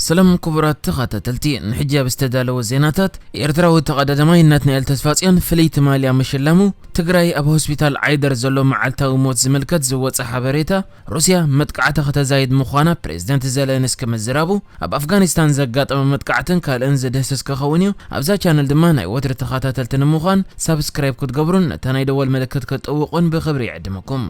ሰላም ክቡራት ተኸታተልቲ፣ ንሕጂ ኣብ ዝተዳለወ ዜናታት፣ ኤርትራዊ ተቐዳዳማይ ናትናኤል ተስፋጽዮን ፍልይቲ ማልያ ምሽላሙ፣ ትግራይ ኣብ ሆስፒታል ዓይደር ዘሎ መዓልታዊ ሞት ዝምልከት ዝወጸ ሓበሬታ፣ ሩስያ መጥቃዕታ ከተዛይድ ምዃና ፕሬዝደንት ዜለንስኪ ምዝራቡ፣ ኣብ ኣፍጋኒስታን ዘጋጠመ መጥቃዕትን ካልእን ዝድህስስ ክኸውን እዩ። ኣብዛ ቻነል ድማ ናይ ወትሪ ተኸታተልቲ ንምዃን ሳብስክራይብ ክትገብሩን ነታ ናይ ደወል ምልክት ክትጥውቑን ብኽብሪ ይዕድመኩም።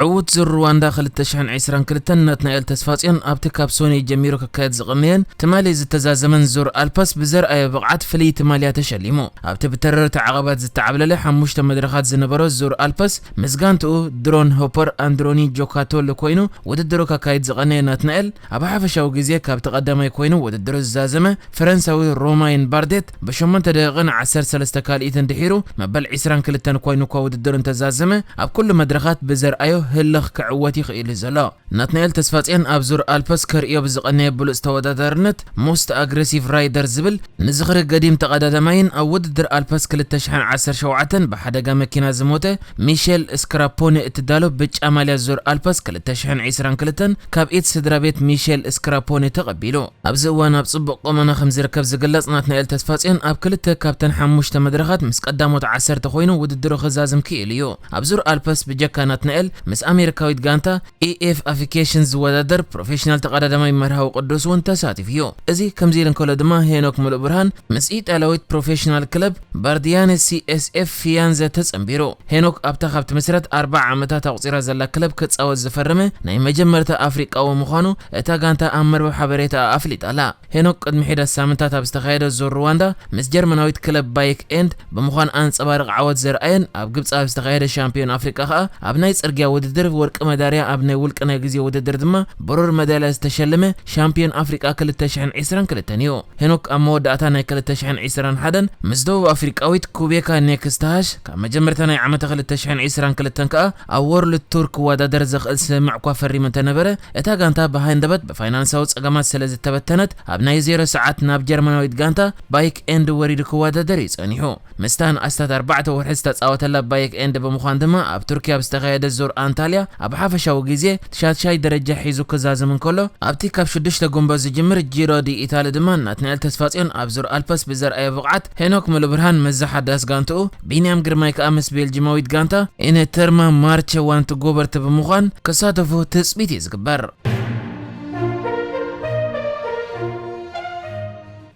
ዕዉት ዙር ሩዋንዳ ክልተ ሽሕን ዕስራን ክልተን ናትናኤል ተስፋጽዮን ኣብቲ ካብ ሶኒ ጀሚሩ ክካየድ ዝቐነየን ትማሊ ዝተዛዘመን ዙር ኣልፓስ ብዘርኣዮ ብቕዓት ፍልይቲ ማልያ ተሸሊሙ። ኣብቲ ብተረርቲ ዓቐባት ዝተዓብለለ ሓሙሽተ መድረኻት ዝነበሮ ዙር ኣልፓስ ምስ ጋንትኡ ድሮን ሆፐር ኣንድሮኒ ጆካቶሊ ኮይኑ ውድድሩ ከካይድ ዝቐነየ ናትናኤል፣ ኣብ ሓፈሻዊ ግዜ ካብቲ ቀዳማይ ኮይኑ ውድድሩ ዝዛዘመ ፈረንሳዊ ሮማይን ባርዴት ብሸሞንተ ደቂቕን ዓሰርተ ሰለስተ ካልኢትን ድሒሩ መበል ዕስራን ክልተን ኮይኑ እኳ ውድድሩ እንተዛዘመ፣ ኣብ ኩሉ መድረኻት ብዘርኣዮ ህልኽ ክዕወት ይኽእል እዩ ዘሎ። ናትናኤል ተስፋጽዮን ኣብ ዙር ኣልፐስ ከርእዮ ብዝቐነየ ብሉጽ ተወዳዳርነት፣ ሞስት ኣግሬሲቭ ራይደር ዝብል ንዝኽሪ ገዲም ተቐዳዳማይን ኣብ ውድድር ኣልፐስ ክልተ ሽሕን ዓሰርተ ሸውዓተን ብሓደጋ መኪና ዝሞተ ሚሼል ስክራፖኒ እትዳሎ ብጫ ማልያ ዙር ኣልፐስ ክልተ ሽሕን ዕስራን ክልተን ካብ ኢድ ስድራ ቤት ሚሼል ስክራፖኒ ተቐቢሉ። ኣብዚ እዋን ኣብ ጽቡቕ ቁመና ከም ዝርከብ ዝግለጽ ናትናኤል ተስፋጽዮን፣ ኣብ ክልተ ካብተን ሓሙሽተ መድረኻት ምስ ቀዳሞት ዓሰርተ ኮይኑ ውድድሩ ክዛዝም ክኢሉ እዩ። ኣብ ዙር ኣልፐስ ብጀካ ናትናኤል፣ ምስ ኣሜሪካዊት ጋንታ ኢኤፍ ኣፊኬሽን ዝወዳደር ፕሮፌሽናል ተቐዳዳማይ መርሃዊ ቅዱስ እውን ተሳቲፉ እዩ። እዚ ከምዚ ኢሉ እንከሎ ድማ፣ ሄኖክ ሙሉእ ብርሃን ምስ ኢጣልያዊት ፕሮፌሽናል ክለብ ባርዲያነ ሲኤስኤፍ ፊያንዘ ተጸንቢሩ። ሄኖክ ኣብታ ካብ ትምስረት ኣርባዓ ዓመታት ኣቑጺራ ዘላ ክለብ ክጻወት ዝፈረመ ናይ መጀመርታ ኣፍሪቃዊ ምዃኑ እታ ጋንታ ኣብ መርበብ ሓበሬታኣ ኣፍሊጣ ኣላ። ሄኖክ ቅድሚ ሒደት ሳምንታት ኣብ ዝተኻየደ ዙር ሩዋንዳ ምስ ጀርመናዊት ክለብ ባይክ ኤንድ ብምዃን ኣንጸባርቕ ዓወት ዘርኣየን፣ ኣብ ግብጺ ኣብ ዝተኻየደ ሻምፒዮን ኣፍሪቃ ከኣ ኣብ ናይ ጽርግያ ውድድር ወርቂ መዳርያ፣ ኣብ ናይ ውልቂ ናይ ግዜ ውድድር ድማ ብሩር መዳልያ ዝተሸለመ ሻምፒዮን ኣፍሪቃ ክልተ ሽሕን ዕስራን ክልተን እዩ። ሄኖክ ኣብ መወዳእታ ናይ ክልተ ሽሕን ዕስራን ሓደን ምስ ደቡብ ኣፍሪቃዊት ኩቤካ ኔክስታሃሽ፣ ካብ መጀመርታ ናይ ዓመተ ክልተ ሽሕን ዕስራን ክልተን ከኣ ኣብ ወርልድ ቱር ክወዳደር ዘኽእል ስምምዕ እኳ ፈሪሙ እንተነበረ፣ እታ ጋንታ ብሃንደበት ብፋይናንሳዊ ጸገማት ስለ ዝተበተነት፣ ኣብ ናይ ዜሮ ሰዓት ናብ ጀርመናዊት ጋንታ ባይክ ኤንድ ወሪዱ ክወዳደር እዩ ጸኒሑ። ምስታ ንኣስታት ኣርባዕተ ወርሒ ዝተጻወተላ ባይክ ኤንድ ብምዃን ድማ፣ ኣብ ቱርኪ ኣብ ዝተኻየደ ዙር ኣንታልያ ኣብ ሓፈሻዊ ግዜ ሻድሻይ ደረጃ ሒዙ ክዛዝም እንከሎ፣ ኣብቲ ካብ ሽዱሽተ ጉንበት ዝጅምር ጂሮ ዲ ኢታሊ ድማ ናትናኤል ተስፋጽዮን ኣብ ዙር ኣልፐስ ብዘርኣዮ ብቕዓት፣ ሄኖክ ሙሉብርሃን ምስዛ ሓዳስ ጋንትኡ፣ ቢንያም ግርማይ ከኣ ምስ ቤልጂማዊት ጋንታ ኢነተርማ ማርቸ ዋንት ጎበርት ብምዃን ክሳተፉ ትጽቢት እዩ ዝግበር።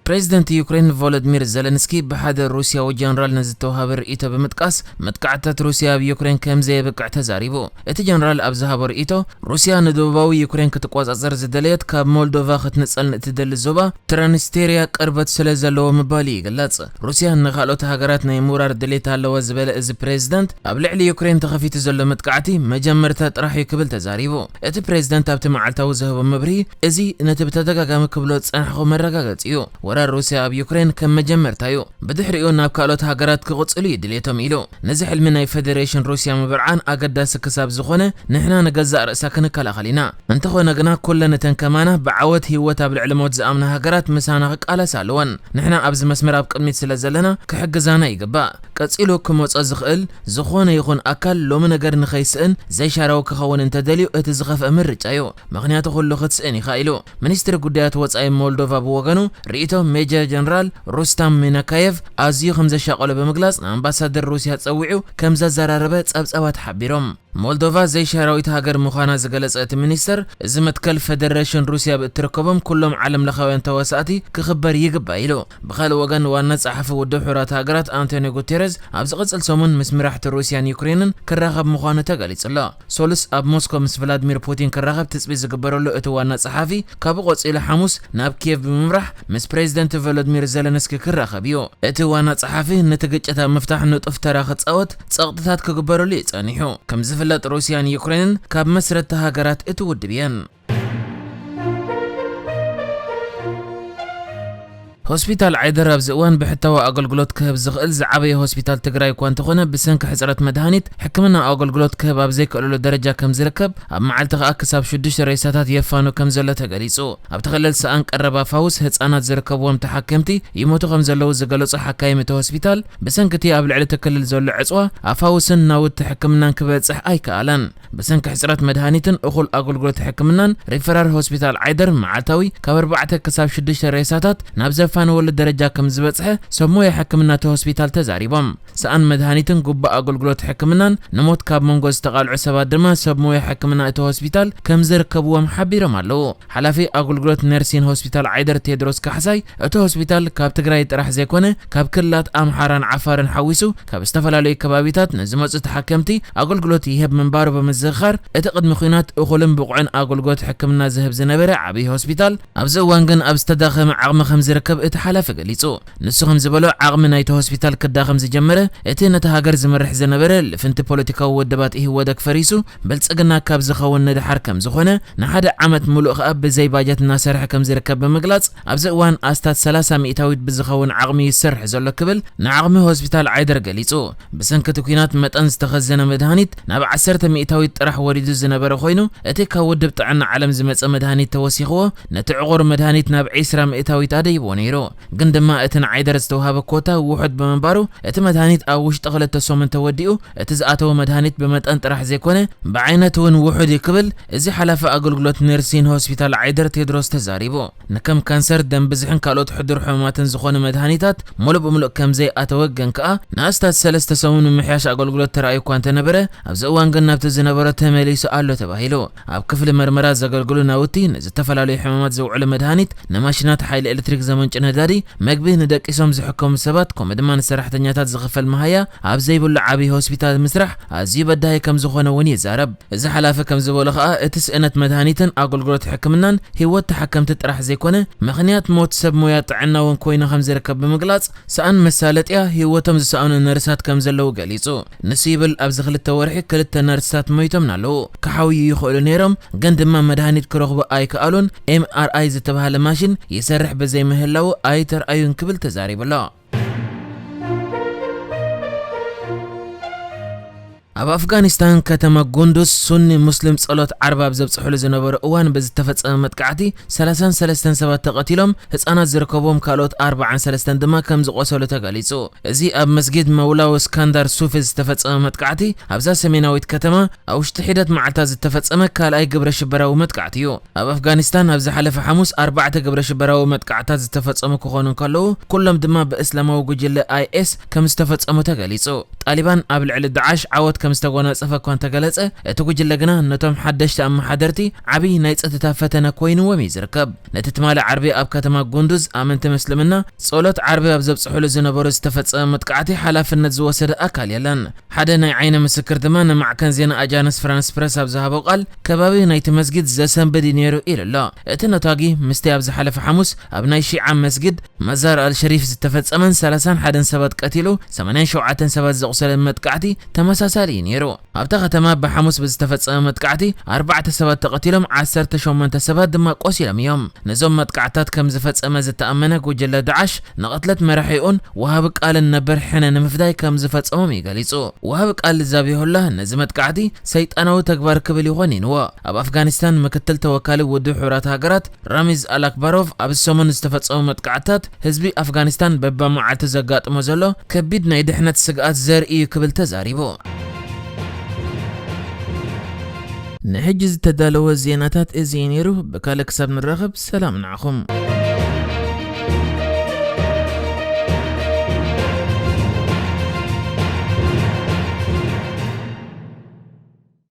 ፕሬዚደንት ዩክሬን ቮሎዲሚር ዘለንስኪ ብሓደ ሩስያዊ ጀነራል ንዝተዋሃበ ርእይቶ ብምጥቃስ፣ መጥቃዕትታት ሩስያ ኣብ ዩክሬን ከም ዘየብቅዕ ተዛሪቡ። እቲ ጀነራል ኣብ ዝሃቦ ርእይቶ፣ ሩስያ ንደቡባዊ ዩክሬን ክትቆጻጸር ዝደለየት ካብ ሞልዶቫ ክትንጸል ንእትደሊ ዞባ ትራንስቴርያ ቅርበት ስለ ዘለዎ ምባሉ ይግለጽ። ሩስያ ንኻልኦት ሃገራት ናይ ምውራር ድሌት ኣለዋ ዝበለ እዚ ፕሬዚደንት፣ ኣብ ልዕሊ ዩክሬን ተኸፊቱ ዘሎ መጥቃዕቲ መጀመርታ ጥራሕ እዩ ክብል ተዛሪቡ። እቲ ፕሬዚደንት ኣብቲ መዓልታዊ ዝህቦ መብርሂ፣ እዚ ነቲ ብተደጋጋሚ ክብሎ ዝጸናሕኩ መረጋገጺ እዩ። ወራር ሩስያ ኣብ ዩክሬን ከም መጀመርታ እዩ። ብድሕሪኡ ናብ ካልኦት ሃገራት ክቕጽሉ እዩ ድሌቶም ኢሉ። ነዚ ሕልሚ ናይ ፌደሬሽን ሩስያ ምብርዓን ኣገዳሲ ክሳብ ዝኾነ፣ ንሕና ንገዛእ ርእሳ ክንከላኸል ኢና። እንተኾነ ግና፣ ኩለን እተን ከማና ብዓወት ህይወት ኣብ ልዕሊ ሞት ዝኣምና ሃገራት ምሳና ክቃለሳ ኣለወን። ንሕና ኣብዚ መስመር ኣብ ቅድሚት ስለ ዘለና፣ ክሕግዛና ይግባእ። ቀጺሉ ክመጾ ዝኽእል ዝኾነ ይኹን ኣካል ሎሚ ነገር ንኸይስእን ዘይሻራዊ ክኸውን እንተደልዩ፣ እቲ ዝኸፍአ ምርጫ እዩ። ምኽንያቱ፣ ኩሉ ክትስእን ኢኻ ኢሉ። ሚኒስትሪ ጉዳያት ወጻኢ ሞልዶቫ ብወገኑ፣ ርእይቶ ሜጀር ጀነራል ሩስታም ሚናካየቭ ኣዝዩ ከም ዘሻቐሎ ብምግላጽ፣ ንኣምባሳደር ሩስያ ጸዊዑ ከም ዘዘራረበ ጸብጻባት ሓቢሮም። ሞልዶቫ ዘይሻራዊት ሃገር ምዃና ዝገለጸ እቲ ሚኒስተር፣ እዚ መትከል ፌደሬሽን ሩስያ ብእትርከቦም ኩሎም ዓለምለኻውያን ተዋሳእቲ ክኽበር ይግባእ ኢሉ። ብኻልእ ወገን፣ ዋና ጸሓፊ ውድብ ሕቡራት ሃገራት ኣንቶኒዮ ጉቴረዝ ኣብ ዝቕጽል ሰሙን ምስ መራሕቲ ሩስያን ዩክሬንን ክራኸብ ምዃኑ ተገሊጹ ኣሎ። ሶሉስ ኣብ ሞስኮ ምስ ቭላድሚር ፑቲን ክራኸብ ትጽቢት ዝግበረሉ እቲ ዋና ጸሓፊ፣ ካብኡ ቀጺሉ ሓሙስ ናብ ኪየቭ ብምምራሕ ምስ ፕሬዚደንት ቮሎዲሚር ዘለንስኪ ክራኸብ እዩ። እቲ ዋና ጸሓፊ ነቲ ግጭት ኣብ ምፍታሕ ንጡፍ ተራ ክጻወት ጸቕጥታት ክግበረሉ እዩ ጸኒሑ። ከም ዝፍለጥ፣ ሩስያን ዩክሬንን ካብ መስረቲ ሃገራት እቲ ውድብ እየን። ሆስፒታል ዓይደር ኣብዚ እዋን ብሕታዊ ኣገልግሎት ክህብ ዝኽእል ዝዓበየ ሆስፒታል ትግራይ እኳ እንተኾነ፣ ብሰንኪ ሕፅረት መድሃኒት ሕክምና ኣገልግሎት ክህብ ኣብ ዘይክእለሉ ደረጃ ከም ዝርከብ፣ ኣብ መዓልቲ ከኣ ክሳብ ሽዱሽተ ሬሳታት የፋኑ ከም ዘሎ ተገሊጹ። ኣብቲ ክልል ሰኣን ቀረባ ፋውስ ህጻናት ዝርከብዎም ተሓከምቲ ይሞቱ ከም ዘለዉ ዝገለጹ ሓካይም እቲ ሆስፒታል፣ ብሰንኪ እቲ ኣብ ልዕሊ እቲ ክልል ዘሎ ዕጽዋ ኣፋውስን ናውቲ ሕክምናን ክበጽሕ ኣይከኣለን። ብሰንኪ ሕጽረት መድሃኒትን እኹል ኣገልግሎት ሕክምናን፣ ሪፈራል ሆስፒታል ዓይደር መዓልታዊ ካብ ኣርባዕተ ክሳብ ሽዱሽተ ሬሳታት ናብ ዘፋንወሉ ደረጃ ከም ዝበጽሐ ሰብ ሞያ ሕክምና እቲ ሆስፒታል ተዛሪቦም። ሰኣን መድሃኒትን ግቡእ ኣገልግሎት ሕክምናን ንሞት ካብ መንጎ ዝተቓልዑ ሰባት ድማ ሰብ ሞያ ሕክምና እቲ ሆስፒታል ከም ዝርከብዎም ሓቢሮም ኣለዉ። ሓላፊ ኣገልግሎት ነርሲን ሆስፒታል ዓይደር ቴድሮስ ካሕሳይ፣ እቲ ሆስፒታል ካብ ትግራይ ጥራሕ ዘይኮነ፣ ካብ ክልላት ኣምሓራን ዓፋርን ሓዊሱ ካብ ዝተፈላለዩ ከባቢታት ንዝመጹ ተሓከምቲ ኣገልግሎት ይህብ ምንባሩ ብምዝኽኻር፣ እቲ ቅድሚ ኲናት እኹልን ብቑዕን ኣገልግሎት ሕክምና ዝህብ ዝነበረ ዓብዪ ሆስፒታል፣ ኣብዚ እዋን ግን ኣብ ዝተዳኸመ ዓቕሚ ከም ዝርከብ እቲ ሓላፊ ገሊጹ። ንሱ ከም ዝበሎ፣ ዓቕሚ ናይቲ ሆስፒታል ክዳኸም ዝጀመረ፣ እቲ ነታ ሃገር ዝመርሕ ዝነበረ ልፍንቲ ፖለቲካዊ ውድባት ኢህወደግ ፈሪሱ፣ ብልጽግና ካብ ዝኸውን ንድሓር ከም ዝኾነ፣ ንሓደ ዓመት ምሉእ ከኣ ብዘይ ባጀት እናሰርሐ ከም ዝርከብ ብምግላጽ፣ ኣብዚ እዋን ኣስታት ሰላሳ ሚእታዊት ብዝኸውን ዓቕሚ ይሰርሕ ዘሎ ክብል ንዓቕሚ ሆስፒታል ዓይደር ገሊጹ። ብሰንኪ እቲ ኲናት መጠን ዝተኸዘነ መድሃኒት ናብ ዓሰርተ ሚእታዊት ጥራሕ ወሪዱ ዝነበረ ኮይኑ፣ እቲ ካብ ውድብ ጥዕና ዓለም ዝመጸ መድሃኒት ተወሲኽዎ፣ ነቲ ዕቑር መድሃኒት ናብ ዒስራ ሚእታዊት ኣደይብዎ ነይሩ። ግን ድማ እቲ ንዓይደር ዝተዋሃበ ኮታ ውሑድ ብምንባሩ፣ እቲ መድሃኒት ኣብ ውሽጢ ክልተ ሰሙን ተወዲኡ፣ እቲ ዝኣተወ መድሃኒት ብመጠን ጥራሕ ዘይኮነ፣ ብዓይነቱ እውን ውሑድ እዩ ክብል እዚ ሓላፊ ኣገልግሎት ነርሲን ሆስፒታል ዓይደር ቴድሮስ ተዛሪቡ። ንከም ካንሰር፣ ደም ብዝሕን ካልኦት ሕዱር ሕሙማትን ዝኾኑ መድሃኒታት ሙሉእ ብምሉእ ከም ዘይኣተወ፣ ግን ከኣ ንኣስታት ሰለስተ ሰሙን ምምሕያሽ ኣገልግሎት ተራእዩ እኳ እንተነበረ፣ ኣብዚ እዋን ግን ናብቲ ዝነበሮ ተመሊሱ ኣሎ ተባሂሉ። ኣብ ክፍሊ መርመራ ዘገልግሉ ናውቲ፣ ንዝተፈላለዩ ሕማማት ዝውዕሉ መድሃኒት፣ ንማሽናት ሓይሊ ኤሌክትሪክ ዘመንጩ ነዳዲ፣ መግቢ፣ ንደቂሶም ዝሕከሙ ሰባት፣ ከምኡ ድማ ንሰራሕተኛታት ዝኽፈል መሃያ ኣብ ዘይብሉ ዓብዪ ሆስፒታል ምስራሕ ኣዝዩ በዳሂ ከም ዝኾነ እውን ይዛረብ። እዚ ሓላፊ ከም ዝበሎ ከኣ፣ እቲ ስእነት መድሃኒትን ኣገልግሎት ሕክምናን ህይወት ተሓከምቲ ጥራሕ ዘይኮነ፣ ምኽንያት ሞት ሰብ ሞያ ጥዕና እውን ኮይኑ ከም ዝርከብ ብምግላጽ፣ ሰኣን መሳለጥያ ህይወቶም ዝሰኣኑ ነርሳት ከም ዘለዉ ገሊጹ። ንሱ ይብል፣ ኣብዚ ክልተ ወርሒ ክልተ ነርሳት ሞይቶም ኣለዉ። ክሓውዩ ይኽእሉ ነይሮም፣ ግን ድማ መድሃኒት ክረኽቡ ኣይከኣሉን። ኤም ኣር ኣይ ዝተባህለ ማሽን ይሰርሕ ብዘይምህላዉ ኣይተርኣዩን ክብል ተዛሪቡ ኣሎ። ኣብ ኣፍጋኒስታን ከተማ ጉንዱዝ ሱኒ ሙስሊም ጸሎት ዓርቢ ኣብ ዘብጽሑሉ ዝነበሩ እዋን ብዝተፈጸመ መጥቃዕቲ ሰላሳን ሰለስተን ሰባት ተቐቲሎም፣ ህጻናት ዝርከብዎም ካልኦት ኣርባዓን ሰለስተን ድማ ከም ዝቖሰሉ ተገሊጹ። እዚ ኣብ መስጊድ መውላዊ እስካንዳር ሱፊ ዝተፈጸመ መጥቃዕቲ፣ ኣብዛ ሰሜናዊት ከተማ ኣብ ውሽጢ ሒደት መዓልታት ዝተፈጸመ ካልኣይ ግብረ ሽበራዊ መጥቃዕቲ እዩ። ኣብ ኣፍጋኒስታን ኣብ ዝሓለፈ ሓሙስ ኣርባዕተ ግብረ ሽበራዊ መጥቃዕታት ዝተፈጸሙ ክኾኑ እንከለዉ፣ ኩሎም ድማ ብእስላማዊ ጉጅለ ኣይ ኤስ ከም ዝተፈጸሙ ተገሊጹ። ጣሊባን ኣብ ልዕሊ ዳዓሽ ዓወት ከም ዝተጎናጸፈ እኳ እንተገለጸ፣ እቲ ጉጅለ ግና ነቶም ሓደሽቲ ኣመሓደርቲ ዓብዪ ናይ ጸጥታ ፈተነ ኮይንዎም እዩ ዝርከብ። ነቲ ትማሊ ዓርቢ ኣብ ከተማ ጉንዱዝ ኣመንቲ ምስልምና ጸሎት ዓርቢ ኣብ ዘብጽሑሉ ዝነበሩ ዝተፈጸመ መጥቃዕቲ ሓላፍነት ዝወሰደ ኣካል የለን። ሓደ ናይ ዓይኒ ምስክር ድማ ንማዕከን ዜና ኣጃንስ ፍራንስ ፕረስ ኣብ ዝሃቦ ቃል፣ ከባቢ ናይቲ መስጊድ ዘሰንብድ እዩ ነይሩ ኢሉ ኣሎ። እቲ ነታጊ ምስቲ ኣብ ዝሓለፈ ሓሙስ ኣብ ናይ ሺዓ መስጊድ መዛር ኣልሸሪፍ ዝተፈጸመን ሰላሳን ሓደን ሰባት ቀቲሉ ሰማንያን ሸውዓተን ሰባት ዘቑሰለን መጥቃዕቲ ተመሳሳሊ እዩ ነይሩ። ኣብታ ከተማ ብሓሙስ ብዝተፈጸመ መጥቃዕቲ ኣርባዕተ ሰባት ተቐቲሎም፣ ዓሰርተ ሸሞንተ ሰባት ድማ ቆሲሎም እዮም። ነዞም መጥቃዕታት ከም ዝፈጸመ ዝተኣመነ ጉጅለ ዳዓሽ፣ ንቕትለት መራሒኡን ወሃቢ ቃልን ነበር ሕነ ንምፍዳይ ከም ዝፈጸሞም እዩ ገሊጹ። ወሃቢ ቃል ዛቢሁላህ ነዚ መጥቃዕቲ ሰይጣናዊ ተግባር ክብል እዩ ኮኒንዎ። ኣብ ኣፍጋኒስታን ምክትል ተወካሊ ውድብ ሕቡራት ሃገራት ራሚዝ ኣላክባሮቭ፣ ኣብዚ ሰሙን ዝተፈጸሙ መጥቃዕትታት ህዝቢ ኣፍጋኒስታን በብመዓልቱ ዘጋጥሞ ዘሎ ከቢድ ናይ ድሕነት ስግኣት ዘርኢ እዩ ክብል ተዛሪቡ። ንሕጂ ዝተዳለወ ዜናታት እዚ እዩ ነይሩ። ብካልእ ክሳብ ንራኸብ፣ ሰላም ንዓኹም።